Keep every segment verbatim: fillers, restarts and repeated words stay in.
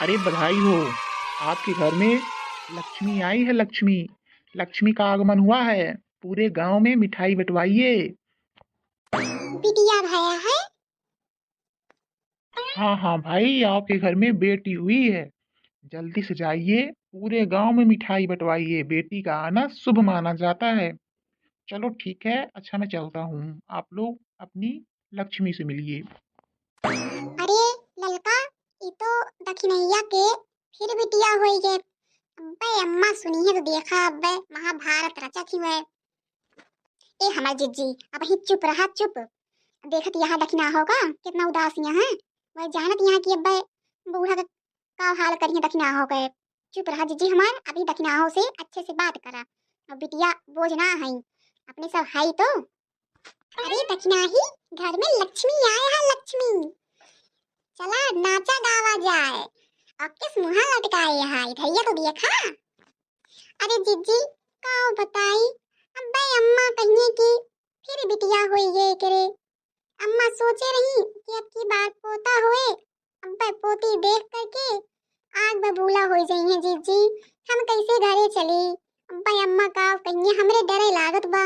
अरे बधाई हो, आपके घर में लक्ष्मी आई है, लक्ष्मी, लक्ष्मी का आगमन हुआ है। पूरे गांव में मिठाई बंटवाइए। बिटिया भया है? हाँ, हाँ भाई, आपके घर में बेटी हुई है। जल्दी से जाइए, पूरे गांव में मिठाई बंटवाइए। बेटी का आना शुभ माना जाता है। चलो ठीक है, अच्छा मैं चलता हूँ, आप लोग अपनी लक्ष्मी से मिलिए। अरे ललका, ई तो दखिनैया के फिर बिटिया होई गे। अब्बे अम्मा सुनी है तो देखा, अब्बे महाभारत रचत ही हुए। ए हमार जिज्जी, अबहीं चुप रहा, चुप। देखत यहाँ दखिनाहो का कितना उदास यहाँ है। वह जानत यहाँ कि अब्बे बूढ़ा का का हाल करिए दखिनाहो के। चुप रहा जिज्जी हमार, अभी दखिनाहो से अच्छे से बात करा। और बिटिया बोझ ना है, अपने सब है तो। अरे दखिनाही, घर में लक्ष्मी आए है, लक्ष्मी। चला नाचा गावा जाए और किस मुहा लटकाए है, इधरिया तो देखा। अरे जिज्जी, का बताई, अब्बे अम्मा कहिए कि फिर बिटिया होई गे करे। अम्मा सोचे रही कि अब की बार पोता होए, अब्बे पोती देख करके आग बबूला होई जइहें जिज्जी। हम कैसे घरे चली? अब्बे अम्मा का कहिए, हमरे डरे लागत बा।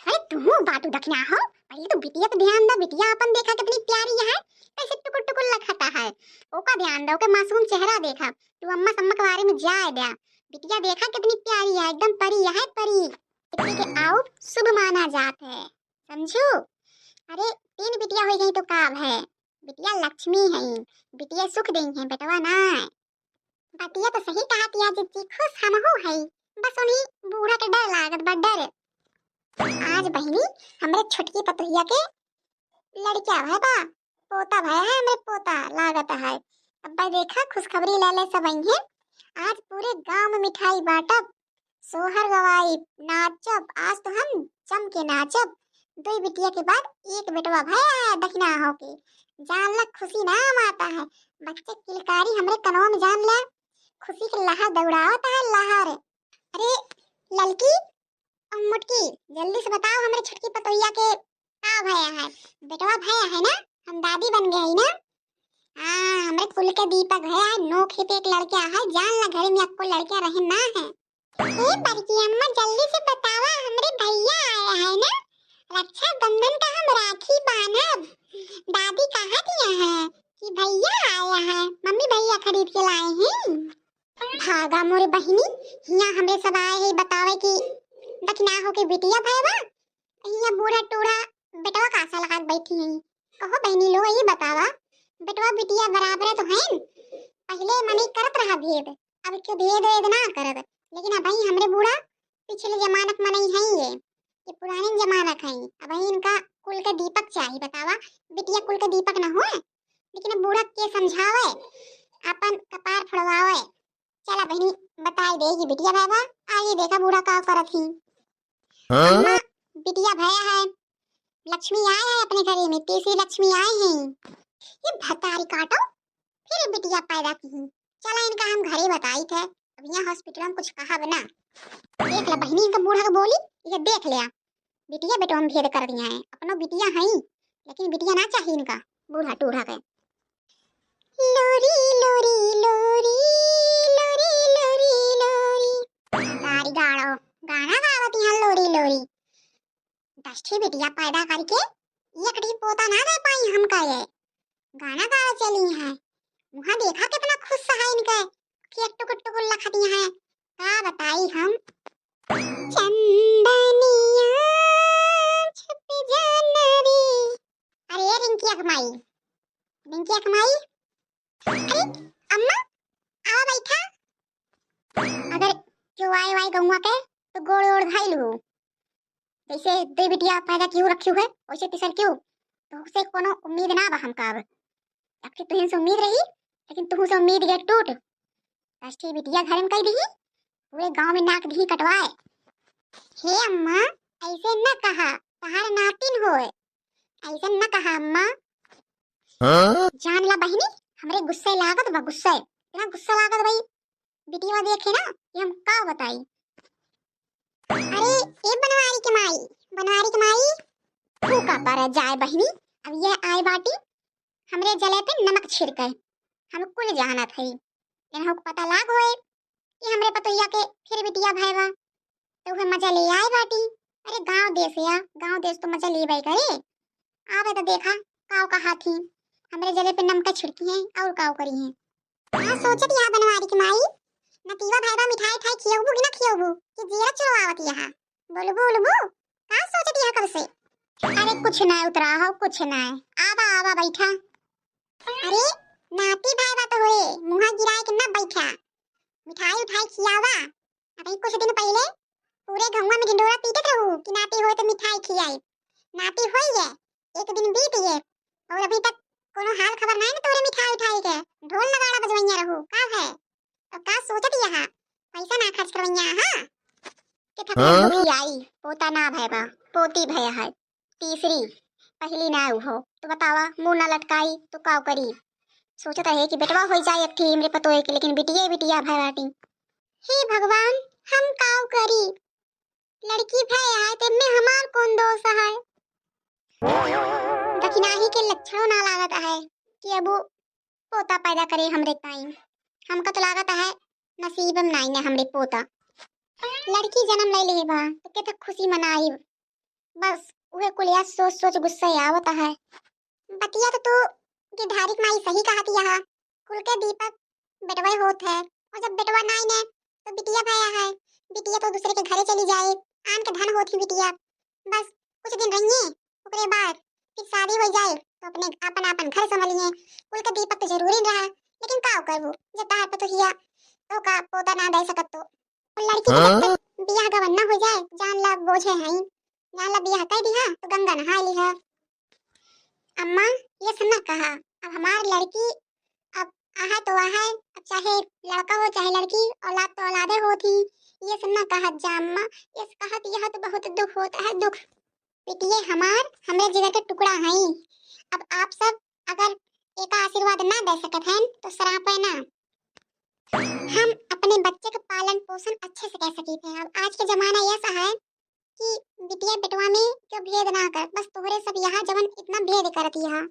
अरे तुहू बाटू दखिनाहो, पहले तो बिटिया पे ध्यान दो, बिटिया अपन देखा कितनी प्यारी है, कैसे टुकुर टुकुर लखता है, ओका ध्यान दो, ओके मासूम चेहरा देखा। तू अम्मा सम्मा के बारे में जाए द्या, बिटिया देखा कितनी प्यारी है, एकदम परी है, परी। बिटिया के आउब शुभ माना जात है, समझू? अरे तीन बिटिया हो गई तो का है, बिटिया लक्ष्मी है, बिटिया सुख देई है, बेटवा ना। बतिया तो सही कहत या जिज्जी, खुश हमहू हई, बस उन्हीं बूढ़ा के डर लागत बा, डर। आज बहिनी, हमरे छोटकी पतोहिया के लड़किया भय बा, पोता भय है, हमरे पोता लागत है। अब्बे देखा, खुशखबरी ले ले सब अइहें। आज पूरे गांव में मिठाई बांटब, सोहर गवाई, नाचब, आज तो हम जम के नाचब। दो बिटिया के बाद एक बेटवा भय है, दखिनाहो के। जान ला खुशी नाम आता है, बच्चे किलकारी हमरे कनवा में जान ला, खुशी के लहर दौड़ावत है लहर। अरे ललकी और मोटकी, जल्दी से बताओ हमरे छोटकी पतोहिया के का भय है, बेटवा भय है ना, हम दादी बन गई ना। हाँ, हमरे कुल के दीपक भय है, नोखे पे एक लड़का है, जान ला घर में अक्को लड़का रहे ना है। ए बड़की अम्मा, जल्दी से बतावा, हमरे भैया आए हैं ना, रक्षाबंधन का हम राखी बांधब। दादी कहा दिया है कि भैया आया है, मम्मी भैया खरीद के लाए हैं। भागा मोरे बहिनी, हियां हमरे सब आए हैं बतावे कि दखिनाहो के बिटिया भय बा, हियां बूढ़ा टूढ़ा बेटवा का आशा लगा के बैठी हैं। कहो बहिनी लो, ये बतावा, बेटवा बिटिया बराबर तो हैं, पहले मनई करत रहा भेद, अब क्यों भेद वेद ना करत, लेकिन अबहीं हमरे बूढ़ा पिछले जमानक मनई हैं ये, ये पुराने जमानक हैं। अबहीं इनका कुल के दीपक चाही, बतावा, बिटिया कुल के दीपक न होए, लेकिन अब बूढ़ा के समझावे, अपन कपार फड़वावे। चला बहिनी, बताई देगी बिटिया भय बा, आगे देखा बूढ़ा का करत ही। हाँ? अम्मा, बिटिया भय है, लक्ष्मी आए है अपने घरे में, तीसरी लक्ष्मी आए हैं। ये भतारी काटो, फिर बिटिया पैदा की। चला इनका हम घरे बताई थे, अब यहाँ hospital में कुछ कहा बना। देख ला बहिनी, इनका बूढ़ा के बोली, ये देख लिया, बिटिया बेटवा में भेद कर दिया है, अपनो बिटिया है, लेकिन बिटिया ना चाहिए इनका, बूढ़ा टूढ़ा के। लोरी, लोरी, लोरी, लोरी, लोरी, लोरी। तारी गाड़ो, गाना गावत यहाँ लोरी, लोरी। दस ठी बिटिया पैदा करके एक ठी पोता ना दे पाई हमका ये। गाना गावे चली हैं। वहाँ देखा कितना खुश है इनके। कि टुकुर टुकुर लखती हैं। का बताई हम। चंदनिया छुप जाना रे। अरे रिंकिया के माई, रिंकिया के माई, अरे अम्मा, आवा बैठा। अगर क्यों आए वाए गौवा के तो गोड़ ओड़ धाई लू। जैसे दो बिटिया पैदा क्यों रखी है वैसे तीसर क्यों, तो से कोनो उम्मीद ना बा हमका अब। अब के तुहन से उम्मीद रही, लेकिन तुहू से उम्मीद गए टूट। दस ठी बिटिया घर में कह दी, पूरे गांव में नाक दी कटवाए। हे अम्मा, ऐसे न कहा, तहार नातिन होए, ऐसे न कहा अम्मा। हाँ? जान ला बहिनी, हमरे गुस्से लागत बा, गुस्से, इतना गुस्सा लागत भाई, बिटिया देखे ना कि हम का बताई। अरे ए बनवारी के माई, बनवारी के माई, फूका पर जाए बहिनी, अब ये आए बाटी हमरे जले पे नमक छिड़के, हम कुल जानत हई। लेकिन हमको पता लाग होए कि हमरे पतोहिया के फिर बिटिया भय बा, तो उहे मजा ले आए बाटी। अरे गाँव देश या, गाँव देश तो मजा लेबे करे। आवे तो देखा काव कहा थी, हमरे जले पे नमका छिड़की है और काव करी है। का सोचत यहाँ बनवारी के माई, नतीवा भय बा, मिठाई उठाई खियौबू कि ना खियौबू कि जीरा चुरवावत यहाँ? बोलबू उलबू, का सोचत यहाँ कब से? अरे कुछ ना उतरा हो, कुछ ना। आवा आवा बैठा। अरे नाती भय बा तो होए, मुँहा गिराए के ना बैठा, मिठाई उठाई खियावा। अबही कुछ दिन पहिले पूरे गौवा में ढिंढोरा पीटत रहू कि नाती होए तो मिठाई खियाई। नाती होई है, एक दिन बीत गए और अभी तक कोनो हाल खबर नाई ना तोरे मिठाई उठाई के। ढोल नगाड़ा बजवैया रहू का है? तो का सोचत यहाँ, पैसा ना खर्च करवैया? हाँ, के थपड़ा हाँ? दुखी आई, पोता ना भय बा, पोती भय है। तीसरी, पहली ना उहो। तो बतावा, मुँह ना लटकाई तो काव करी? सोचत रहे कि बेटवा हो जाए एक ठी हमरे पतोए के, लेकिन बिटिया बिटिया भय बाटी। हे भगवान, हम काव करी? लड़की भय है, तेमे हमार कौन दोष है? दखिनाही के लक्षणों ना लागत है कि अब पोता पैदा करे हमरे ताई। हमका तो लागत है नसीब में नाई ने हमरे पोता। लड़की जन्म ले ले बा तो के तक खुशी मनाई। बस उहे कुलिया सोच सोच गुस्सा आवत है। बतिया तो तू गिरधारी के माई सही कहत यहाँ, कुल के दीपक बेटवा होत है, और जब बेटवा नाई ने तो बिटिया भया है, बिटिया तो दूसरे के घरे चली जाए, आन के धन होत ही बिटिया। बस कुछ दिन रहिए, ओकरे बाद फिर शादी हो जाए तो अपने आपन आपन घर संभलिए। कुल के दीपक तो जरूरी रहा, लेकिन का करबू जब तार पतोहिया तो का पोता ना दे सकत तो। और लड़की के हाँ? जब तक बियाह गवन ना हो जाए, जान ला बोझे हई, जान ला बियाह कर दिहा तो गंगा नहा लिहा। अम्मा, ये सब ना कहा, अब हमार लड़की अब आहा तो आहा, अब चाहे लड़का हो चाहे लड़की, औलाद तो औलादे होत ही। ये सब ना कहत जा अम्मा, ये कहत यह तो बहुत दुख होता है, दुख। बिटिये हमार, हमरे जिगर के टुकड़ा हई। अब आप सब अगर एका आशीर्वाद ना दे सकत हैं तो सरापे ना। हम अपने बच्चे का पालन पोषण अच्छे से कर सकी थे। अब आज के जमाना ऐसा है कि बिटिया बेटवा में क्यों भेद ना कर, बस तोहरे सब यहाँ जवन इतना भेद करत यहाँ।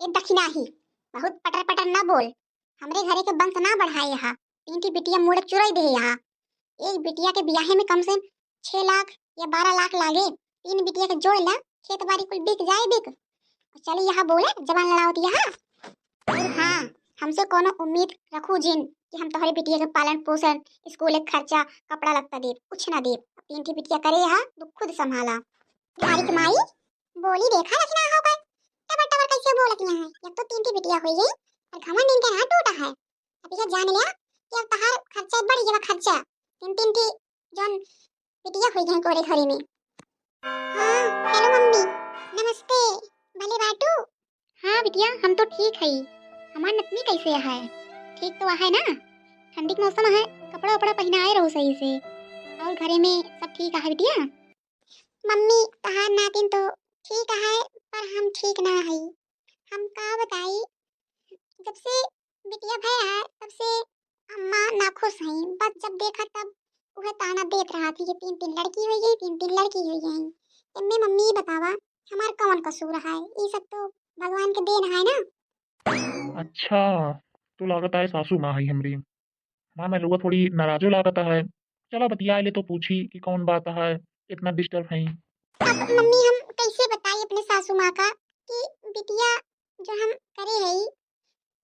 ये दखिनाही, बहुत पटर पटर ना बोल, हमरे घरे के वंश ना बढ़ाए यहाँ। तीन ठी बिटिया मुड़े चुराई दे यहाँ। एक बिटिया के बियाहे में कम से कम छह लाख या बारह लाख लागे, तीन बिटिया के जोड़ ला, खेत बाड़ी कुल बिक जाए बिक। और चली यहाँ बोले जबान लड़ावत यहाँ। और हाँ, हमसे कोनो उम्मीद रखू जिन कि हम तोहरे बिटिया के पालन पोषण, स्कूल के खर्चा, कपड़ा लत्ता देब, कुछ ना देब। तीन ठी बिटिया करे यहाँ, तू खुद संभाला। गिरधारी के माई, बोली देखा रखना हो गए, टबर टबर कैसे बोलत यहाँ है। एक तो तीन ठी बिटिया हो गई और घमंड इनके ना टूटा है। अब यह जान लिया कि अब तहार खर्चा बढ़ गया, खर्चा। तीन तीन ठी जौन बिटिया हो गई तोरे घरे में। हाँ, हेलो मम्मी, नमस्ते। भले बाटू? हाँ बिटिया, हम तो ठीक हई। हमार नतनी कैसे है? ठीक तो है ना? ठंडी के मौसम है, कपड़ा उपड़ा पहनाए रहो सही से। और घरे में सब ठीक है बिटिया? मम्मी, तहार नातिन तो ठीक है, पर हम ठीक ना हई। हम का बताई, जब से बिटिया भय है, तब से अम्मा नाखुश हई। बस जब देखा तब उहे ताना देत रहा थी कि तीन तीन लड़की हो गई, तीन तीन लड़की हो गई। एम्मे मम्मी बतावा, हमार कौन कसूर है? ई सब तो भगवान के देन है ना। अच्छा, तो लागत है सासू माँ है हमरी। माँ, मैं रउआ थोड़ी नाराजो लागत है। चला बतिया ले तो पूछी कि कौन बात है, इतना डिस्टर्ब है। अब मम्मी, हम कैसे बताई अपने सासू माँ का कि बिटिया जो हम करे है,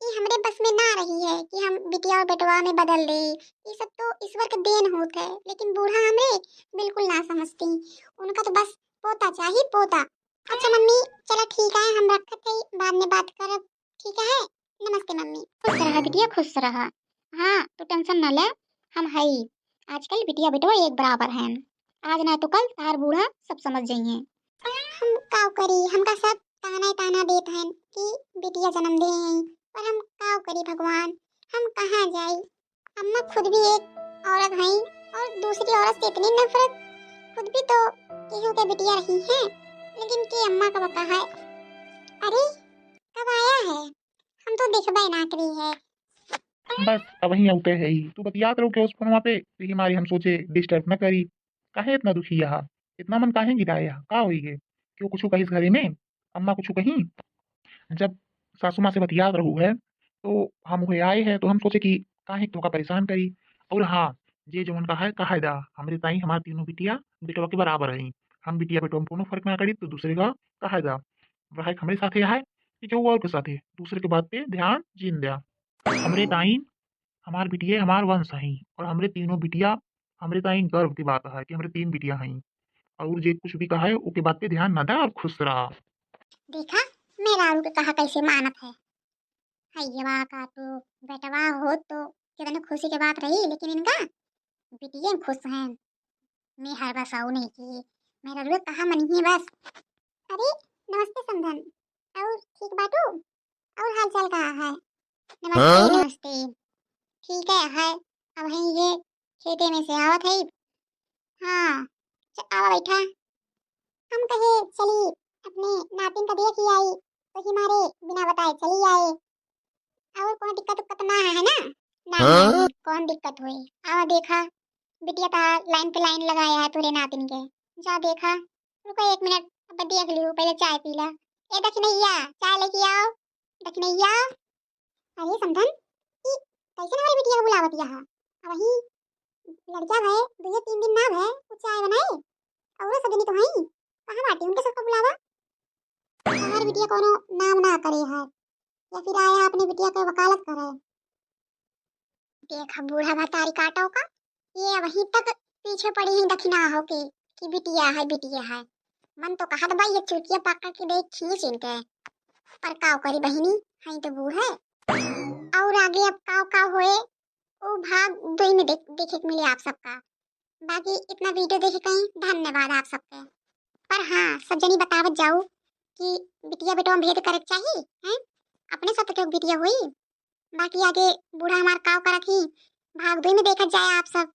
ये हमरे बस में ना रही है कि हम बिटिया और बेटवा में बदल दे। ये सब तो ईश्वर के देन होत है, लेकिन बूढ़ा हमरे बिल्कुल ना समझती। उनका तो बस पोता चाहिए, पोता। अच्छा मम्मी, चला ठीक है, हम रखत है, बाद में बात करब, ठीक है? नमस्ते मम्मी। खुश रहा बिटिया, खुश रहा। हाँ, तू टेंशन ना ले, हम हई। आजकल बिटिया बेटवा एक बराबर हैं, आज ना तो कल तार बूढ़ा सब समझ जाइए। हम काव करी, हमका सब ताना ही ताना देत हैं कि बिटिया जन्म दे हैं, पर हम काव करी भगवान, हम कहाँ जाई? अम्मा खुद भी एक औरत हैं और दूसरी औरत से इतनी नफरत। खुद भी तो केहू के बिटिया रही हैं, लेकिन के अम्मा का बका है। अरे, कब आया है? हम तो देखबे ना करी है। बस, अब वहीं आउते है ही। तू बतियात रहो के उस फोनवा पे, यही मारी हम सोचे डिस्टर्ब न करी। काहे इतना दुखी यहाँ? इतना मन काहे गिराए यहाँ? का होई है? क्यों कुछ कहिस घरे में? अम्मा कुछ कहीं? जब सासू माँ से बतियात रहू है, तो हम हुए आए हैं, तो हम सोचे कि काहे तोहका परेशान करी? और हाँ, जे जवन कहा है, कहा दा, हमरे ताई हमार तीनों बिटिया बेटवा के बराबर है। हम बिटिया बेटवा में कोनो फर्क ना करी, तो दूसरे का कहा दा, रहे हमरे साथे है कि केहू और के साथे, दूसरे के बात पे ध्यान जिन द्या। हमरे ताई हमार बिटिया हमार वंश है, और हमरे तीनों बिटिया, हमरे ताई गर्व की बात है कि हमरे तीन बिटिया हैं। और जे कुछ भी कहा है, ओके बात पे ध्यान ना दा और खुश रहा। देखा, मेहरारू के कहा कैसे मानत है। हैया का तू बेटवा होत तो कितने खुशी के बात रही, लेकिन इनका बिटिया खुश हैं। मेहर बस आऊ नहीं की, मेहरारू के कहा मनिहे बस। अरे, नमस्ते समधन, और ठीक बाटू? और हाल चाल का है? नमस्ते, हाँ? नमस्ते। ठीक है, है। अब है ये खेते में से आवत है। हाँ, च-, आवा बैठा। हम कहे चली अपने नातिन का देख ही आई, तो ही मारे बिना बताए चली आए। और कोनो दिक्कत उक्कत ना है, है ना? ना, ना, हाँ? ना, कौन दिक्कत हुई? आवा देखा, बिटिया ता लाइन पे लाइन लगाया है तोरे नातिन के। जा देखा, रुको एक मिनट, अब देख लियो, पहले चाय पी ला। ए दखिनैया, चाय लेके आओ, दखिनैया। अरे समधन, ई कैसे हमारी बिटिया को बुलावत यहाँ? अब वही लड़किया भय, दुए तीन दिन ना भय, कुछ चाय बनाए? और सब जनी तो हई, कहाँ बाटी उनके सबका बुलावा? हमारी बिटिया कोनो नाम ना करे है, या फिर आया अपनी बिटिया के वकालत करे? देखा बूढ़ा भतारी काटो का, ये वहीं तक पीछे पड़ी ही दखिना होके कि बिटिया है, बिटिया है। मन तो कहत बा ये चुटिया पकड़ के देख खींच इनके, पर काव करी बहिनी, हई तो बूढ़े। और आगे अब काव काव होए, वो भाग दुई में देख, देखे के मिले आप सबका। बाकी इतना वीडियो देखे कहीं धन्यवाद आप सबके। पर हाँ, सब जनी बतावत जाऊ कि बिटिया बेटवा में भेद करे के चाही, हैं? अपने साथ क्यों बिटिया हुई? बाकी आगे बूढ़ा हमार काव करत ही, भाग दुई में देखत जाए आप सब।